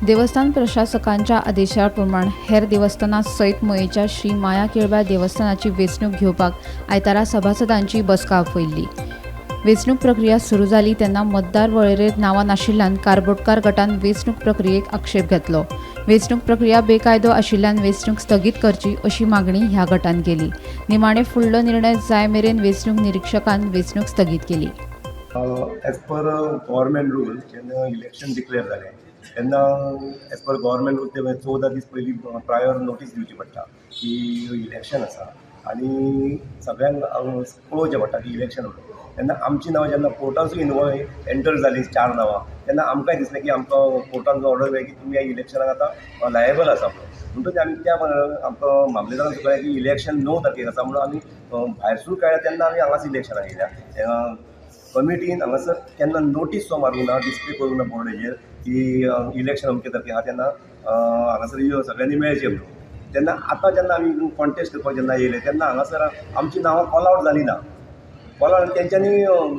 देवस्थान प्रशासकांच्या आदेशा प्रमाण हेर देवस्थानां सयत मयेच्या श्री माया केळबाय देवस्थानाची वेंचणूक घेवपाक आयतारा सभासदांची बसका आपयल्ली. वेंचणूक प्रक्रिया सुरू जाली तेन्ना मतदार वळेरेंत नांवां नाशिल्ल्यान कारबोटकार गटान वेंचणूक प्रक्रियेक आक्षेप घेतलो. वेंचणूक प्रक्रिया बेकायदो आशिल्ल्यान वेंचणूक स्थगीत करची अशी मागणी ह्या गटान केली. निमाणे फुडलो निर्णय जाय मेरेन वेंचणूक निरिक्षकान वेंचणूक स्थगीत केली. एज पर गव्हर्मेंट रूल, जेन्ना इलेक्शन डिक्लेअर जालें तेन्ना एज पर गव्हर्मेंट रूल ते 14 दीस पयलीं प्रायर नोटीस दिवची पडटा की इलेक्शन आसा आनी सगळ्यांक कळोवचें पडटा की इलेक्शन म्हणून. तेन्ना आमची नांवां जेन्ना कोर्टासून इनवॉल्व एंटर जालीं चार नांवां, तेन्ना आमकांय दिसलें की आमकां कोर्टान ऑर्डर मेळ्ळी की तुमी ह्या इलेक्शनाक आतां लायबल आसा म्हणून. म्हणटूच आमी त्या आमकां मामलेदारान कळ्ळें की इलेक्शन 9 तारखेक आसा म्हणून आमी भायरसून कळ्ळें तेन्ना आमी हांगाच इलेक्शनाक येयल्या. कमिटीन हांगासर केन्ना नोटीस सुद्दां मारूंक ना, डिस्प्ले करूंक ना बोर्डाचेर की इलेक्शन अमके तारखेक आहा, तेन्ना हांगासर यो, सगळ्यांनी मेळचें म्हणून. तेन्ना आतां जेन्ना आमी कॉन्टेस्ट करपाक जेन्ना येयले तेन्ना हांगासर आमची नांवां कॉल आवट जालीं ना. कॉल आवट तेंच्यांनी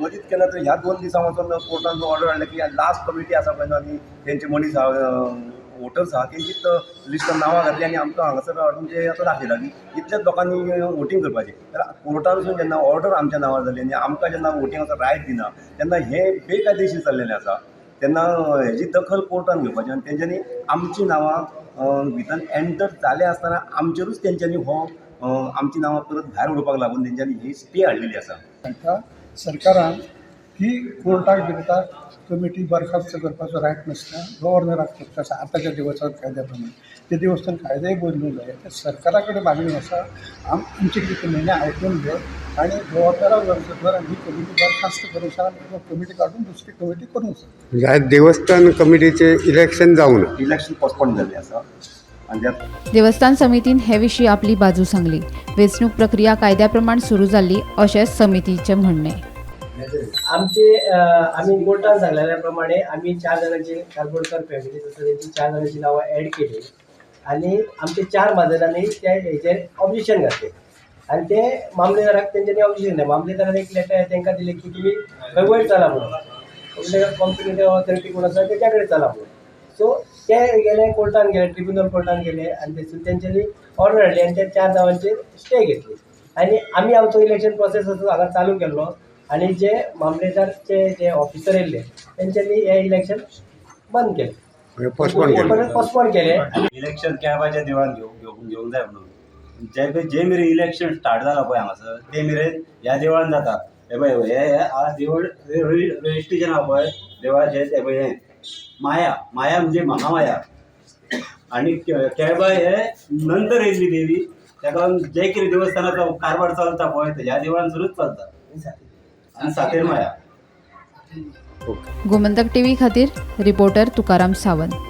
मदींच केन्ना तरी ह्या 2 दिसां वचोन कोर्टान ऑर्डर हाडलें की लास्ट कमिटी आसा पळय न्हू आनी तेंचे मनीस आहा, वोटर्स आहा, तेंचीच लिस्टान नांवां घातली आनी आमकां हांगासर हाडून ते आतां दाखयला की इतल्याच लोकांनी वोटींग करपाचें. तर कोर्टानसून जेन्ना ऑर्डर आमच्या नांवार जाली आनी आमकां जेन्ना वोटिंगाचो रायट दिना तेन्ना हें बेकायदेशीर जाल्लेलें आसा. तेन्ना हेजी दखल कोर्टान घेवपाची आनी तेंच्यांनी आमचीं नांवां भितर एंटर जाले आसतना आमचेरूच तेंच्यांनी हो आमचीं नांवां परत भायर उडोवपाक लागून तेंच्यांनी ही स्टे हाडलेली आसा. तांकां सरकारान की कोर्टाक बिर्टाक कमिटी बरखास्त करपाचो रायट नासता, गव्हर्नराक फक्त आसा आतांच्या देवस्थान कायद्या प्रमाणे. ते देवस्थान कायदेय बदलूंक जाय. ते सरकारा कडेन मागणी आसा, आमची कितें म्हणणें आयकून घे आनी गव्हर्नराक अर्ज कर आनी ही कमिटी बरखास्त करूंक सांग आनी कमिटी काडून दुसरी कमिटी करूंक सांग. म्हणजे आयज देवस्थान कमिटीचें इलेक्शन जावना? इलेक्शन पोस्टपोन जाल्लें आसा आनी त्या देवस्थान समितीन हे विशीं आपली बाजू सांगली. वेंचणूक प्रक्रिया कायद्या प्रमाण सुरू जाल्ली अशें समितीचें म्हणणें. आमचे आमी कोर्टान सांगलेल्या प्रमाणे आमी चार जाणांची, कारबोडकर फॅमिलीज आसा तेंची चार जाणांची नांवां एड केली आनी आमचे चार म्हाजनांनी त्या हेचेर ऑब्जेक्शन घातलें आनी ते मामलेदाराक तेंच्यांनी ऑब्जेक्शन दिलें. मामलेदारान एक लेटर तांकां दिलें की तुमी खंय वयर चला म्हणून, कॉम्पिटंट ऑथॉरिटी कोण आसा तेच्या कडेन चला म्हणून. सो ते गेले, कोर्टान गेले, ट्रिब्युनल कोर्टान गेले आनी थंयसून तेंच्यांनी ऑर्डर हाडली आनी त्या चार नांवांचेर स्टे घेतली आनी आमी आमचो इलेक्शन प्रोसेस असो हांगा चालू केल्लो आनी जे मामलेदारचे जे ऑफिसर येयल्ले तेंच्यांनी हें इलेक्शन बंद केलें. म्हणजे पोस्टपोन केलें. परत पोस्टपोन केलें. इलेक्शन केळबाच्या देवळान घेवंक जाय म्हणून जे पळय जे मेरेन इलेक्शन स्टार्ट जाला पळय हांगासर ते मेरेन ह्या देवळान जाता. हे पळय, हे हे देवूळ रजिस्ट्रेशन आहा पळय देवळाचें. ते पळय, हें माया, माया म्हणजे महामाया आनी केळबाय हे नंतर येयल्ली देवी. ताका लागून जे कितें देवस्थानाचो कारभार चलता पळय ते ह्या देवळान सुरूच चलता आनी सातेर माया. गोमंतक टीव्ही खातीर रिपोर्टर तुकाराम सावंत.